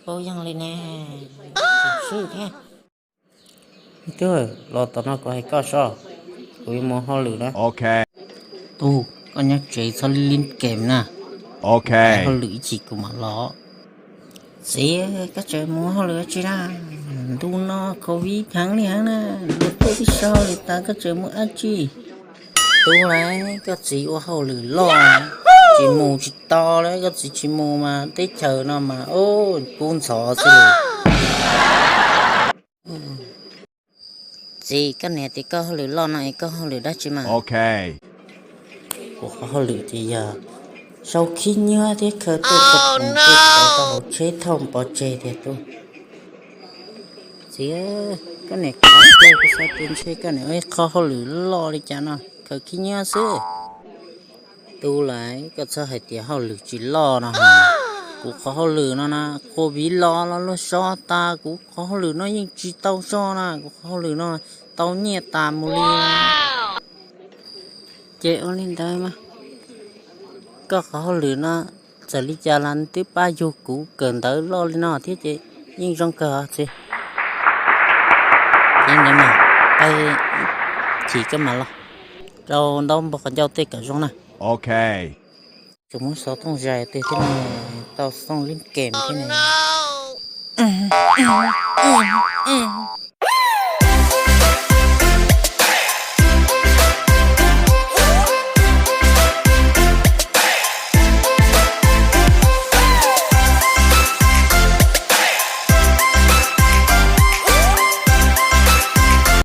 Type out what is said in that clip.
Kub yeej li ne, swb thiab. Tub, los tom no kuv hais koj soj, kuv yuav mus hauj lwm na. Tub, koj nyob tsev txhob lib lib kem na, hauj lwm ib chim kuv mam los. Txiv, koj tseem mus hauj lwm tsi na? Ntu no covid heev li heev na, luag tuaj tib sab hauj lwm tas koj tseem mus dab tsi? Tub lauj, koj txiv ua hauj lwm loj, tsis mus tsis tau lauj, koj txiv tsis mus mas teb chaws no mas kub ntxhov xwb. Txiv, koj niam tias koj hauj lwm loj no es koj hauj lwm dab tsi mas? Kuv qhov hauj lwm ces yog sau khib nyiab thiab khaws tej txoj poom tej tauv rau hauv tsheb thauj pov tseg tiag tub. Txiv, koj niam khaws tej kuv xav tias ntshe koj niam ua ib qho hauj lwm loj li cas no, khaws khib nyiab xwb. Tub lauj, koj txhob hais tias hauj lwm tsis loj no. Kuv qhov hauj lwm no na, covid los los luag so tas, kuv qhov hauj lwm no yeej tsis tau so na, kuv qhov hauj lwm no tau nyiaj tas mus li. Ces ua li ntawd mas koj qhov hauj lwm no txawm li cas los twb pab yug kuv kawm ntawv loj li no thiab ces yeej zoo kawg os txiv. Ces ntawd mas, pab chim koj mam los rau ntaub npog qhov ncauj tej kom zoo na. Tsuas muab xov tooj zais twg thiab ne, tau xov tooj lib kem thiab ne.